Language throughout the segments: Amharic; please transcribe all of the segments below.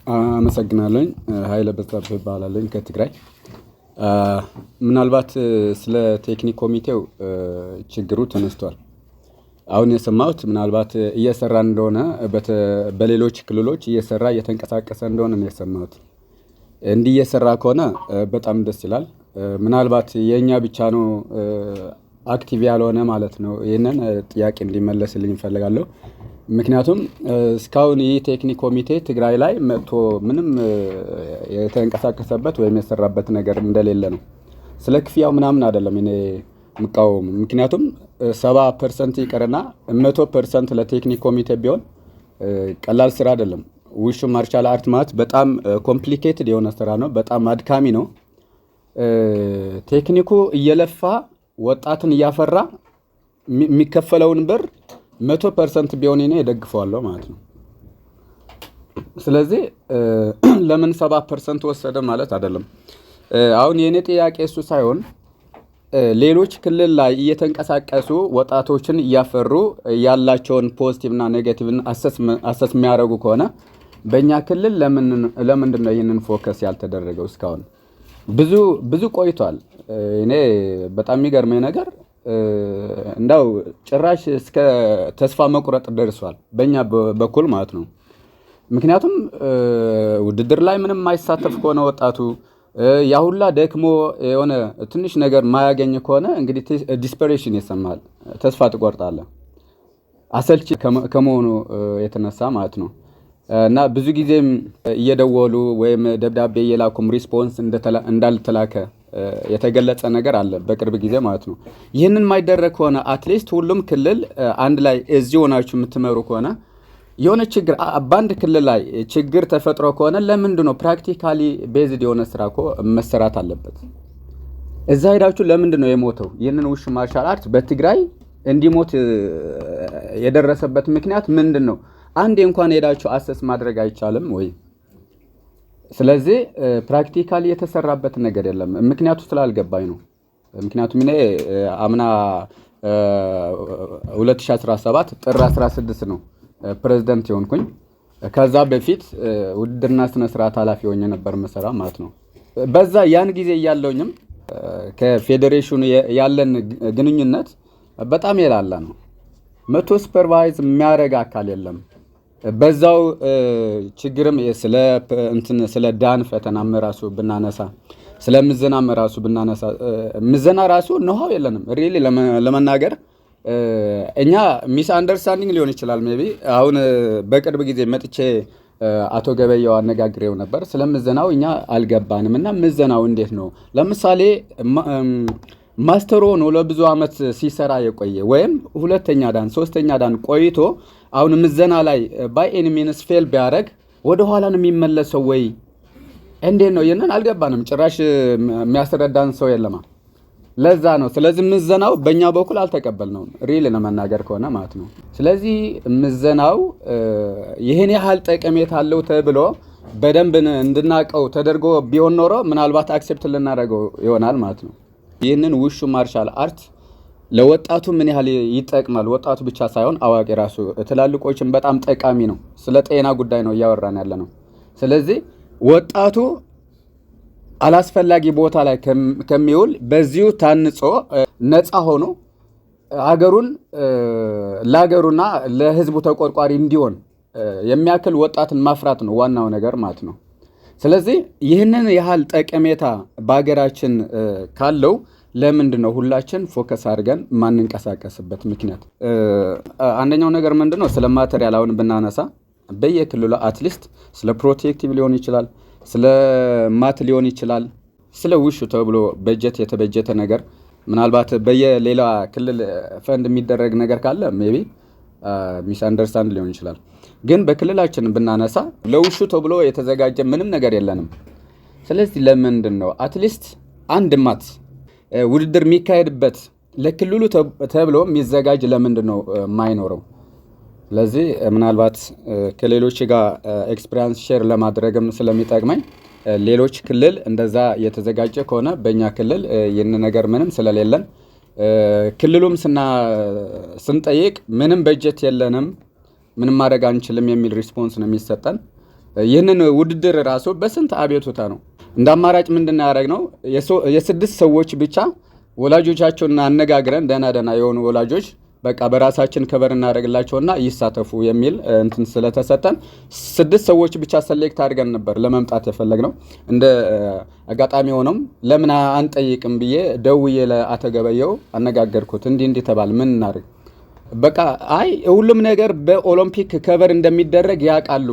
አመሰግናለኝ። ሀይለ በዛብህ እባላለሁኝ ከትግራይ። ምናልባት ስለ ቴክኒክ ኮሚቴው ችግሩ ተነስቷል። አሁን የሰማሁት ምናልባት እየሰራ እንደሆነ፣ በሌሎች ክልሎች እየሰራ እየተንቀሳቀሰ እንደሆነ ነው የሰማሁት። እንዲህ እየሰራ ከሆነ በጣም ደስ ይላል። ምናልባት የእኛ ብቻ ነው active ያልሆነ ማለት ነው። ይህንን ጥያቄ እንዲመለስልኝ እፈልጋለሁ። ምክንያቱም እስካሁን ይህ ቴክኒክ ኮሚቴ ትግራይ ላይ መጥቶ ምንም የተንቀሳቀሰበት ወይም የሰራበት ነገር እንደሌለ ነው። ስለ ክፍያው ምናምን አይደለም እኔ የምቃወሙ። ምክንያቱም 70% ይቅርና 100% ለቴክኒክ ኮሚቴ ቢሆን ቀላል ስራ አይደለም። ውሹ martial art ማለት በጣም complicated የሆነ ስራ ነው። በጣም አድካሚ ነው። ቴክኒኩ እየለፋ ወጣትን እያፈራ የሚከፈለውን ብር 100% ቢሆን እኔ እደግፈዋለሁ ማለት ነው። ስለዚህ ለምን 70% ወሰደ ማለት አይደለም። አሁን የእኔ ጥያቄ እሱ ሳይሆን ሌሎች ክልል ላይ እየተንቀሳቀሱ ወጣቶችን እያፈሩ ያላቸውን positive እና negative ን assess የሚያደርጉ ከሆነ በእኛ ክልል ለምንድን ነው ይህንን focus ያልተደረገው? እስካሁን ብዙ ብዙ ቆይቷል። እኔ በጣም የሚገርመኝ ነገር እንዳው ጭራሽ እስከ ተስፋ መቁረጥ ደርሷል በእኛ በኩል ማለት ነው። ምክንያቱም ውድድር ላይ ምንም የማይሳተፍ ከሆነ፣ ወጣቱ ያ ሁላ ደክሞ የሆነ ትንሽ ነገር ማያገኝ ከሆነ እንግዲህ desperation ይሰማል፣ ተስፋ ትቆርጣለህ። አሰልቺ ከመሆኑ የተነሳ ማለት ነው። እና ብዙ ጊዜም እየደወሉ ወይም ደብዳቤ እየላኩም response እንዳልተላከ የተገለጸ ነገር አለ በቅርብ ጊዜ ማለት ነው። ይህንን የማይደረግ ከሆነ at least ሁሉም ክልል አንድ ላይ እዚህ ሆናችሁ የምትመሩ ከሆነ፣ የሆነ ችግር በአንድ ክልል ላይ ችግር ተፈጥሮ ከሆነ ለምንድን ነው practically based የሆነ ስራ እኮ መሰራት አለበት። እዛ ሄዳችሁ ለምንድን ነው የሞተው? ይህንን ውሹ martial art በትግራይ እንዲሞት የደረሰበት ምክንያት ምንድን ነው? አንዴ እንኳን ሄዳችሁ assess ማድረግ አይቻልም ወይ? ስለዚህ practically የተሰራበት ነገር የለም። ምክንያቱ ስላልገባኝ ነው። ምክንያቱም እኔ አምና 2017 ጥር 16 ነው ፕሬዝደንት የሆንኩኝ። ከዛ በፊት ውድድርና ስነ ስርዓት ኃላፊ ሆኜ ነበር የምሰራ ማለት ነው። በዛ ያን ጊዜ እያለውኝም ከፌዴሬሽኑ ያለን ግንኙነት በጣም የላላ ነው። መቶ supervise የሚያደርግ አካል የለም። በዛው ችግርም ስለ እንትን ስለ ዳን ፈተናም ራሱ ብናነሳ፣ ስለ ምዘናም ራሱ ብናነሳ፣ ምዘና ራሱ know-how የለንም። Really ለመናገር እኛ misunderstanding ሊሆን ይችላል። Maybe አሁን በቅርብ ጊዜ መጥቼ አቶ ገበየው አነጋግሬው ነበር። ስለ ምዘናው እኛ አልገባንም እና ምዘናው እንዴት ነው? ለምሳሌ master ሆኖ ለብዙ ዓመት ሲሰራ የቆየ ወይም ሁለተኛ ዳን ሶስተኛ ዳን ቆይቶ አሁን ምዘና ላይ by any means fail ቢያደርግ ወደ ኋላ ነው የሚመለሰው ወይ እንዴት ነው? ይህንን አልገባንም። ጭራሽ የሚያስረዳን ሰው የለማ። ለዛ ነው። ስለዚህ ምዘናው በእኛ በኩል አልተቀበልነውም፣ really ለመናገር ከሆነ ማለት ነው። ስለዚህ ምዘናው ይህን ያህል ጠቀሜታ አለው ተብሎ በደንብ እንድናውቀው ተደርጎ ቢሆን ኖሮ ምናልባት accept ልናደርገው ይሆናል ማለት ነው። ይህንን ውሹ martial art ለወጣቱ ምን ያህል ይጠቅማል? ወጣቱ ብቻ ሳይሆን አዋቂ ራሱ ትላልቆችም በጣም ጠቃሚ ነው። ስለ ጤና ጉዳይ ነው እያወራን ያለ ነው። ስለዚህ ወጣቱ አላስፈላጊ ቦታ ላይ ከሚውል በዚሁ ታንጾ ነፃ ሆኖ ሀገሩን ለሀገሩና ለሕዝቡ ተቆርቋሪ እንዲሆን የሚያክል ወጣትን ማፍራት ነው ዋናው ነገር ማለት ነው። ስለዚህ ይህንን ያህል ጠቀሜታ በሀገራችን ካለው ለምንድን ነው ሁላችን focus አድርገን ማንንቀሳቀስበት ምክንያት? አንደኛው ነገር ምንድን ነው? ስለ material አሁን ብናነሳ በየክልሉ at least ስለ protective ሊሆን ይችላል፣ ስለ mat ሊሆን ይችላል፣ ስለ ውሹ ተብሎ በጀት የተበጀተ ነገር ምናልባት በየሌላ ክልል ፈንድ የሚደረግ ነገር ካለ maybe misunderstand ሊሆን ይችላል። ግን በክልላችን ብናነሳ ለውሹ ተብሎ የተዘጋጀ ምንም ነገር የለንም። ስለዚህ ለምንድን ነው at least አንድ mat ውድድር የሚካሄድበት ለክልሉ ተብሎ የሚዘጋጅ ለምንድን ነው የማይኖረው? ስለዚህ ምናልባት ከሌሎች ጋር experience share ለማድረግም ስለሚጠቅመኝ ሌሎች ክልል እንደዛ የተዘጋጀ ከሆነ በእኛ ክልል ይህን ነገር ምንም ስለሌለን፣ ክልሉም ስንጠይቅ ምንም በጀት የለንም፣ ምንም ማድረግ አንችልም የሚል response ነው የሚሰጠን። ይህንን ውድድር ራሱ በስንት አቤቱታ ነው። እንደ አማራጭ ምንድን ነው ያደረግነው? የስድስት ሰዎች ብቻ ወላጆቻቸውን አነጋግረን፣ ደህና ደህና የሆኑ ወላጆች፣ በቃ በራሳችን cover እናደርግላቸውና ይሳተፉ የሚል እንትን ስለተሰጠን ስድስት ሰዎች ብቻ select አድርገን ነበር ለመምጣት የፈለግነው። እንደ አጋጣሚ ሆኖም ለምን አንጠይቅም ብዬ ደውዬ ለአቶ ገበየው አነጋገርኩት። እንዲህ እንዲህ ተባል፣ ምን እናድርግ? በቃ አይ፣ ሁሉም ነገር በኦሎምፒክ cover እንደሚደረግ ያውቃሉ።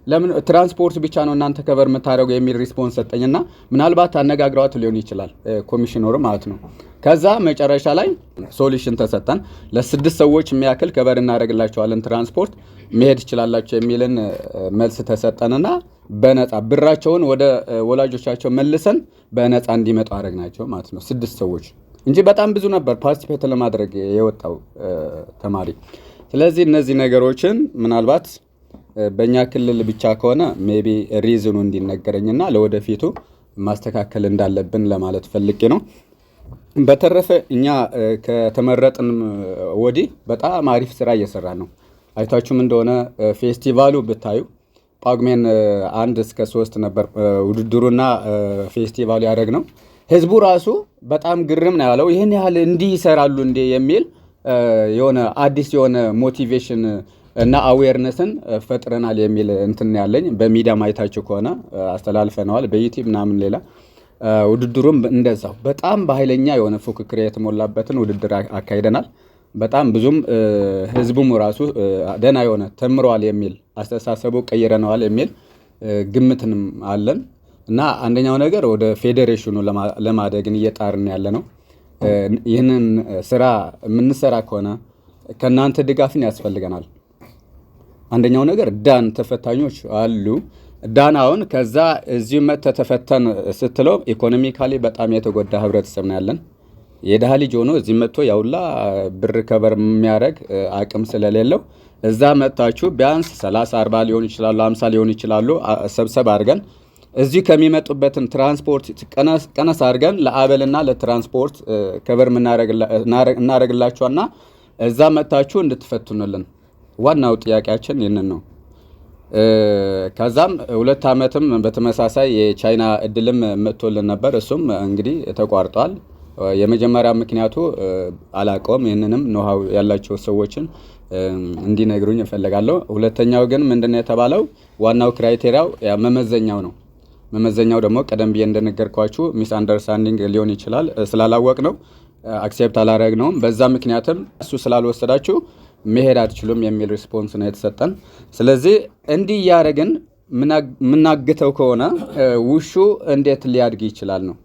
ለምን ትራንስፖርት ብቻ ነው እናንተ cover የምታደርጉ የሚል response ሰጠኝና ምናልባት አነጋግረዋት ሊሆን ይችላል ኮሚሽነሩ ማለት ነው። ከዛ መጨረሻ ላይ solution ተሰጠን። ለስድስት ሰዎች የሚያክል cover እናደርግላቸዋለን፣ ትራንስፖርት መሄድ ትችላላችሁ የሚልን መልስ ተሰጠንና በነፃ ብራቸውን ወደ ወላጆቻቸው መልሰን በነፃ እንዲመጡ አደረግናቸው ማለት ነው። ስድስት ሰዎች እንጂ በጣም ብዙ ነበር participate ለማድረግ የወጣው ተማሪ። ስለዚህ እነዚህ ነገሮችን ምናልባት በእኛ ክልል ብቻ ከሆነ maybe reason ኑ እንዲነገረኝና ለወደፊቱ ማስተካከል እንዳለብን ለማለት ፈልጌ ነው። በተረፈ እኛ ከተመረጥን ወዲህ በጣም አሪፍ ስራ እየሰራን ነው። አይታችሁም እንደሆነ ፌስቲቫሉ ብታዩ ጳጉሜን 1 እስከ 3 ነበር ውድድሩና ፌስቲቫሉ ያደረግነው። ህዝቡ ራሱ በጣም ግርም ነው ያለው። ይህን ያህል እንዲህ ይሰራሉ እንዴ የሚል የሆነ አዲስ የሆነ motivation እና awareness ን ፈጥረናል የሚል እንትን ያለኝ። በሚዲያ ማየታችሁ ከሆነ አስተላልፈነዋል፣ በ YouTube ምናምን። ሌላ ውድድሩም እንደዛው በጣም በኃይለኛ የሆነ ፉክክር የተሞላበትን ውድድር አካሂደናል። በጣም ብዙም ህዝቡም ራሱ ደህና የሆነ ተምረዋል የሚል፣ አስተሳሰቡ ቀይረነዋል የሚል ግምትንም አለን። እና አንደኛው ነገር ወደ ፌዴሬሽኑ ለማደግን እየጣርን ያለ ነው። ይህንን ስራ የምንሰራ ከሆነ ከእናንተ ድጋፍን ያስፈልገናል። አንደኛው ነገር ዳን ተፈታኞች አሉ። ዳን አሁን ከዛ እዚሁ መጥተህ ተፈተን ስትለው economically በጣም የተጎዳ ህብረተሰብ ነው ያለን። የድሃ ልጅ ሆኖ እዚህ መጥቶ ያውላ ብር cover የሚያደርግ አቅም ስለሌለው እዛ መጥታችሁ ቢያንስ 30፣ 40 ሊሆን ይችላሉ፣ 50 ሊሆን ይችላሉ፣ ሰብሰብ አድርገን እዚህ ከሚመጡበትን ትራንስፖርት ቀነስ አድርገን ለአበልና ለትራንስፖርት cover እናደርግላችኋና እዛ መጥታችሁ እንድትፈትኑልን ዋናው ጥያቄያችን ይህንን ነው። ከዛም 2 ዓመትም በተመሳሳይ የቻይና እድልም መጥቶልን ነበር። እሱም እንግዲህ ተቋርጧል። የመጀመሪያ ምክንያቱ አላውቀውም። ይህንንም know-how ያላቸው ሰዎችን እንዲነግሩኝ እፈልጋለሁ። ሁለተኛው ግን ምንድነው የተባለው? ዋናው criteria ው መመዘኛው ነው። መመዘኛው ደግሞ ቀደም ብዬ እንደነገርኳችሁ misunderstanding ሊሆን ይችላል። ስላላወቅነው accept አላረግነውም። በዛ ምክንያትም እሱ ስላልወሰዳችሁ መሄድ አትችሉም የሚል response ነው የተሰጠን። ስለዚህ እንዲህ እያደረግን የምናግተው ከሆነ ውሹ እንዴት ሊያድግ ይችላል ነው።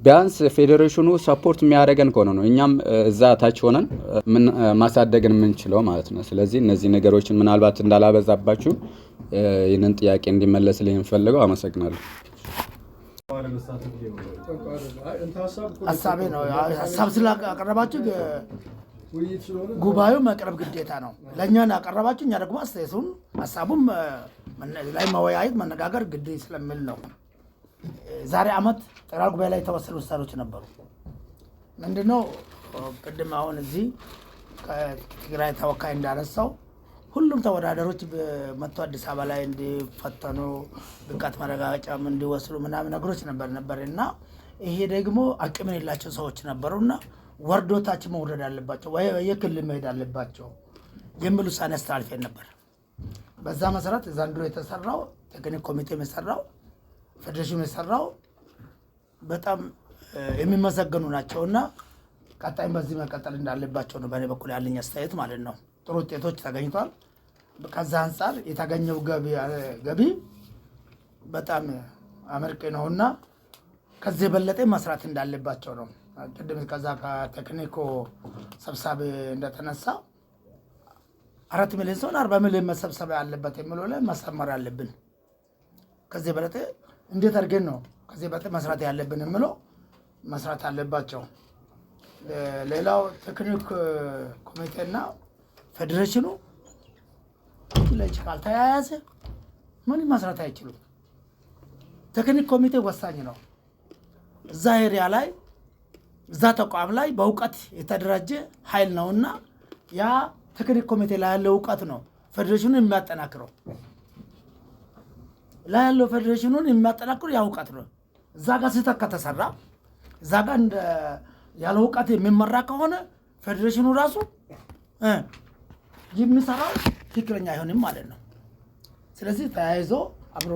ቢያንስ ፌዴሬሽኑ support የሚያደርገን ከሆነ ነው እኛም እዛ ታች ሆነን ማሳደግን የምንችለው ማለት ነው። ስለዚህ እነዚህ ነገሮችን ምናልባት እንዳላበዛባችሁ ይህንን ጥያቄ እንዲመለስልኝ የምፈልገው። አመሰግናለሁ። ሀሳቤ ነው። ሀሳብ ስላቀረባችሁ ጉባኤው መቅረብ ግዴታ ነው። ለእኛ ያቀረባችሁ፣ እኛ ደግሞ አስተያየቱን ሀሳቡም ላይ መወያየት መነጋገር ግድ ስለሚል ነው። ዛሬ ዓመት ጠቅላላ ጉባኤ ላይ የተወሰኑ ውሳኔዎች ነበሩ። ምንድነው? ቅድም አሁን እዚህ ከትግራይ ተወካይ እንዳነሳው ሁሉም ተወዳዳሪዎች መጥቶ አዲስ አበባ ላይ እንዲፈተኑ፣ ብቃት ማረጋገጫም እንዲወስዱ ምናምን ነገሮች ነበር እና ይሄ ደግሞ አቅም የሌላቸው ሰዎች ነበሩ እና ወርዶ ታች መውረድ አለባቸው ወይ የክልል መሄድ አለባቸው የሚል ውሳኔ አስተላልፌን ነበር። በዛ መሰረት ዘንድሮ የተሰራው፣ ቴክኒክ ኮሚቴ የሰራው፣ ፌዴሬሽኑ የሰራው በጣም የሚመሰገኑ ናቸው እና ቀጣይም በዚህ መቀጠል እንዳለባቸው ነው በእኔ በኩል ያለኝ አስተያየት ማለት ነው። ጥሩ ውጤቶች ተገኝቷል። ከዛ አንጻር የተገኘው ገቢ በጣም አመርቂ ነውና ከዚህ የበለጠ መስራት እንዳለባቸው ነው። ቅድም ከዛ ከቴክኒኮ ሰብሳቢ እንደተነሳ 4 ሚሊዮን ሰውን 40 ሚሊዮን መሰብሰብ ያለበት የሚለው ላይ ማስተማር አለብን። ከዚህ የበለጠ እንዴት አድርገን ነው ከዚህ የበለጠ መስራት ያለብን የሚለው መስራት አለባቸው። ሌላው ቴክኒክ ኮሚቴና ፌዴሬሽኑ ለእጅ ካልተያያዘ ምንም መስራት አይችሉም። ቴክኒክ ኮሚቴ ወሳኝ ነው። እዛ area ላይ፣ እዛ ተቋም ላይ በእውቀት የተደራጀ ኃይል ነውና ያ ቴክኒክ ኮሚቴ ላይ ያለው እውቀት ነው ፌዴሬሽኑን የሚያጠናክረው። ላይ ያለው ፌዴሬሽኑን የሚያጠናክሩ ያ እውቀት ነው። እዛ ጋር ስህተት ከተሰራ፣ እዛ ጋር እንደ ያለ እውቀት የሚመራ ከሆነ ፌዴሬሽኑ ራሱ የሚሰራው ትክክለኛ አይሆንም ማለት ነው። ስለዚህ ተያይዞ አብሮ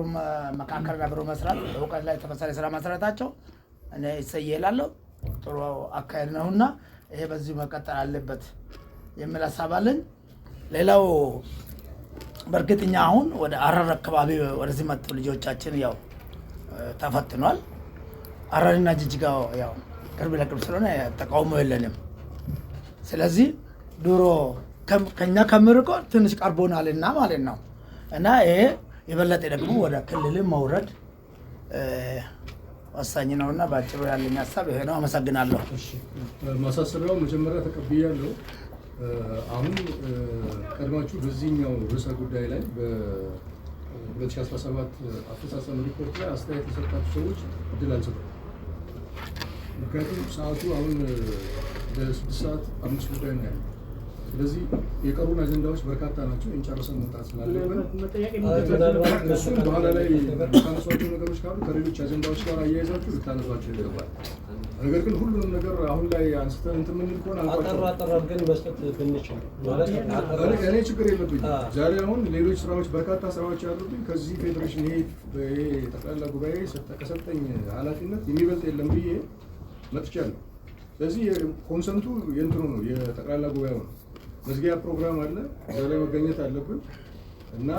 መካከል አብሮ መስራት፣ በእውቀት ላይ የተመሰረተ ስራ መስራታቸው እኔ እሰየ እላለሁ። ጥሩ አካሄድ ነውና ይሄ በዚሁ መቀጠል አለበት የሚል ሀሳብ አለኝ። ሌላው በእርግጥ እኛ አሁን ወደ ሀረር አካባቢ ወደዚህ መጡ ልጆቻችን ያው ተፈትኗል። ሀረርና ጅጅጋ ያው ቅርብ ለቅርብ ስለሆነ ተቃውሞ የለንም። ስለዚህ ድሮ ከኛ ከምርቆ ትንሽ ቀርቦናልና ማለት ነው። እና ይሄ የበለጠ ደግሞ ወደ ክልል መውረድ ወሳኝ ነውና በአጭሩ ያለኝ ሀሳብ ይሄ ነው። አመሰግናለሁ። እሺ፣ ማሳሰቢያው መጀመሪያ ተቀብያለሁ። አሁን ቀድማችሁ በዚህኛው ርዕሰ ጉዳይ ላይ፣ በ2017 አፈጻጸም ሪፖርት ላይ አስተያየት የሰጣችሁ ሰዎች እድል አልሰጠም። ምክንያቱም ሰዓቱ አሁን ለ6 ሰዓት 5 ጉዳይ ነው ያለው። ስለዚህ የቀሩን አጀንዳዎች በርካታ ናቸው። ጨርሰን መውጣት ስላለብን እሱን በኋላ ላይ የምታነሷቸው ነገሮች ካሉ ከሌሎች አጀንዳዎች ጋር አያይዛችሁ ልታነሷቸው ይገባል። ነገር ግን ሁሉንም ነገር አሁን ላይ አንስተን እንትን የምንል ከሆነ አጠር አጠር አድርገን መስጠት ብንችል ማለት እኔ ችግር የለብኝም። ዛሬ አሁን ሌሎች ስራዎች፣ በርካታ ስራዎች ያሉብኝ፣ ከዚህ ፌዴሬሽን ይሄ ጠቅላላ ጉባኤ ከሰጠኝ ኃላፊነት የሚበልጥ የለም ብዬ መጥቻለሁ። ስለዚህ consent ኡ የእንትኑ ነው፣ የጠቅላላ ጉባኤው ነው። መዝጊያ ፕሮግራም አለ፣ እዛ ላይ መገኘት አለብን እና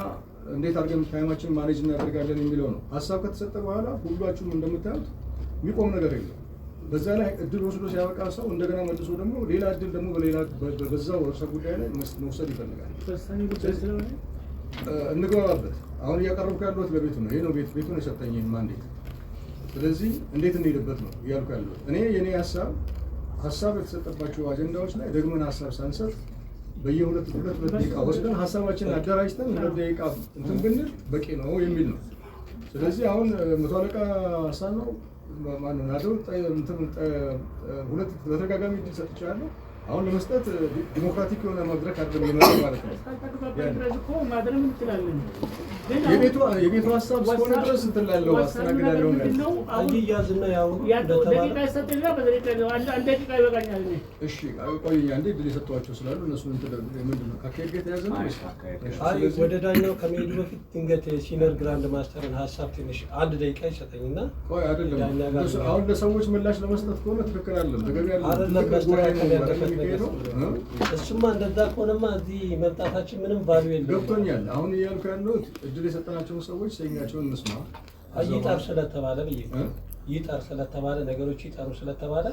እንዴት አድርገን time ኣችን manage እናደርጋለን የሚለው ነው። ሀሳብ ከተሰጠ በኋላ ሁላችሁም እንደምታዩት የሚቆም ነገር የለም። በዛ ላይ እድል ወስዶ ሲያበቃ ሰው እንደገና መልሶ ደግሞ ሌላ እድል ደግሞ በሌላ በዛው ርዕሰ ጉዳይ ላይ መውሰድ ይፈልጋል። እንግባባበት። አሁን እያቀረብኩ ያለሁት ለቤቱ ነው። ይሄ ነው ቤት፣ ቤቱ ነው የሰጠኝ ይህን mandate። ስለዚህ እንዴት እንሄድበት ነው እያልኩ ያለሁት። እኔ የኔ ሀሳብ፣ ሀሳብ የተሰጠባቸው አጀንዳዎች ላይ ደግመን ሀሳብ ሳንሰጥ በየሁለት ሁለት ሁለት ደቂቃ ወስደን ሀሳባችንን አደራጅተን 2 ደቂቃ እንትን ብንል በቂ ነው የሚል ነው። ስለዚህ አሁን መቶ አለቃ ሳነው ማነው ናደው ሁለት በተደጋጋሚ እድል ሰጥቻለሁ። አሁን ለመስጠት ዲሞክራቲክ የሆነ መድረክ አይደለም የመጣው ማለት ነው። የቤቱ ሀሳብ እስከሆነ ድረስ እንትን ላለው አስተናግዳለሁ ነው። አያያዝና ያው እንደተባለ እሺ ቆይ፣ አንዴ እድል የሰጠኋቸው ስላሉ እነሱን እንትን ምንድን ነው ከአካሄድ ጋር የተያዘ ነው ወይስ? አይ፣ ወደ ዳኛው ከመሄዱ በፊት ድንገት የ senior grand master ን ሀሳብ ትንሽ አንድ ደቂቃ ይሰጠኝና ቆይ አይደለም ዳኛ ጋር አሁን ለሰዎች ምላሽ ለመስጠት ከሆነ ትክክል አይደለም፣ ተገቢ አይደለም። አይደለም ትልቅ ጉባኤ ነው መስተካከል አይደል ያለበት ነገር የሚካሄደው? ስለሆነ። እሱማ እንደዛ ከሆነማ እዚህ መምጣታችን ምንም value የለውም። ገብቶኛል። አሁን እያልኩ ያለሁት እድል የሰጠናቸውን ሰዎች ሰኛቸውን እንስማ። አይ ይጠር ስለተባለ ብዬ እ? ይጠር ስለተባለ፣ ነገሮች ይጠሩ ስለተባለ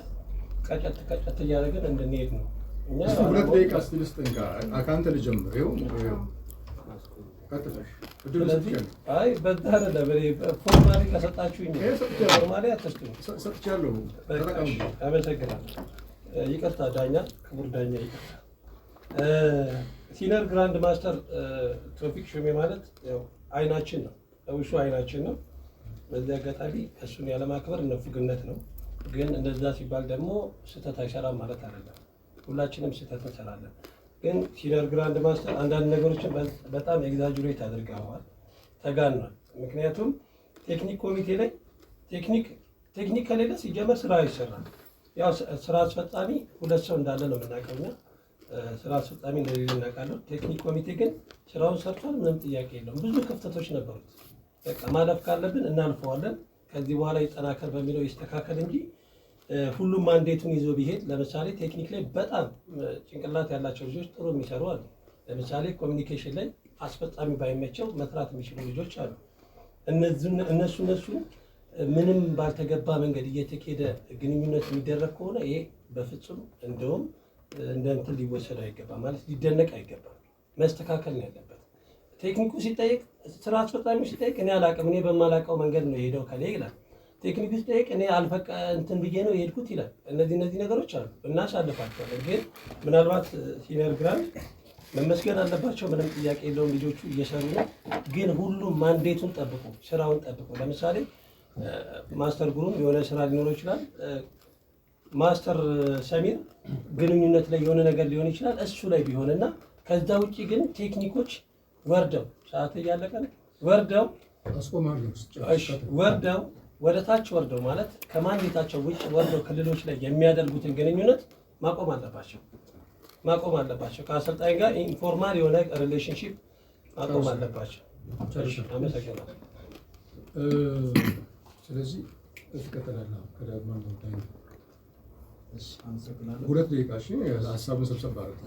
ቀጨት ቀጨት እያደረግን እንድንሄድ ነው። እኛ እስኪ 2 ደቂቃ እስኪ ልስጥ፣ እንካ ከአንተ ልጀምር። ይኸው ይኸው ቀጥል። እድሉ ስለዚህ ሰጥቻለሁ። አይ በዛ አይደለም፣ እኔ formally ከሰጣችሁኝ ነው። ይሄ ሰጥቻለሁ። Formally አትስጡኝ። ሰጥቻለሁ። በቃ ተጠቀሙ። እሺ፣ አመሰግናለሁ። ይቅርታ ዳኛ፣ ክቡር ዳኛ ይቅርታ። Senior grand master ቶፊቅ ሹሜ ማለት ያው አይናችን ነው፣ ለውሹ አይናችን ነው። በዚህ አጋጣሚ እሱን ያለማክበር ንፉግነት ነው። ግን እንደዛ ሲባል ደግሞ ስህተት አይሰራም ማለት አይደለም። ሁላችንም ስህተት እንሰራለን። ግን senior grand master አንዳንድ ነገሮችን በጣም exaggerate አድርገዋል፣ ተጋኗል። ምክንያቱም ቴክኒክ ኮሚቴ ላይ ቴክኒክ ከሌለ ሲጀመር ስራ አይሰራም። ያው ስራ አስፈጻሚ ሁለት ሰው እንዳለ ነው የምናውቀው እኛ። ስራ አስፈጻሚ እንደሌለ እናውቃለን። ቴክኒክ ኮሚቴ ግን ስራውን ሰርቷል፣ ምንም ጥያቄ የለውም። ብዙ ክፍተቶች ነበሩት። በቃ ማለፍ ካለብን እናልፈዋለን። ከዚህ በኋላ ይጠናከር በሚለው ይስተካከል እንጂ ሁሉም mandate ኡን ይዞ ቢሄድ፣ ለምሳሌ ቴክኒክ ላይ በጣም ጭንቅላት ያላቸው ልጆች ጥሩ የሚሰሩ አሉ። ለምሳሌ communication ላይ አስፈጻሚ ባይመቸው መስራት የሚችሉ ልጆች አሉ። እነሱ ምንም ባልተገባ መንገድ እየተኬደ ግንኙነት የሚደረግ ከሆነ ይሄ በፍጹም እንደውም እንደ እንትን ሊወሰድ አይገባም፣ ማለት ሊደነቅ አይገባም። መስተካከል ነው ያለበት። ቴክኒኩ ሲጠይቅ፣ ስራ አስፈጻሚው ሲጠይቅ እኔ አላቅም፣ እኔ በማላውቀው መንገድ ነው የሄደው ከሌ ይላል። ቴክኒኩ ሲጠይቅ እኔ አልፈቀ እንትን ብዬ ነው የሄድኩት ይላል። እነዚህ ነገሮች አሉ፣ እናሳልፋቸዋለን። ግን ምናልባት senior grand መመስገን አለባቸው፣ ምንም ጥያቄ የለውም። ልጆቹ እየሰሩ ነው። ግን ሁሉም mandate ኡን ጠብቆ ስራውን ጠብቆ፣ ለምሳሌ master ግሩም የሆነ ስራ ሊኖረው ይችላል። Master ሰሚር ግንኙነት ላይ የሆነ ነገር ሊሆን ይችላል። እሱ ላይ ቢሆንና ከዛ ውጭ ግን ቴክኒኮች ወርደው፣ ሰዓት እያለቀ ነው፣ ወርደው አስቆማለሁ። እሺ፣ ወርደው ወደ ታች ወርደው ማለት ከ mandate ኣቸው ውጭ ወርደው ክልሎች ላይ የሚያደርጉትን ግንኙነት ማቆም አለባቸው። ከአሰልጣኝ ጋር informal የሆነ relationship ማቆም አለባቸው። እሺ፣ አመሰግናለሁ። ስለዚህ ትቀጥላለህ። ከዳግማ ነው። አመሰግናለሁ። 2 ደቂቃ። እሺ፣ ሀሳቡን ሰብሰብ አድርግ።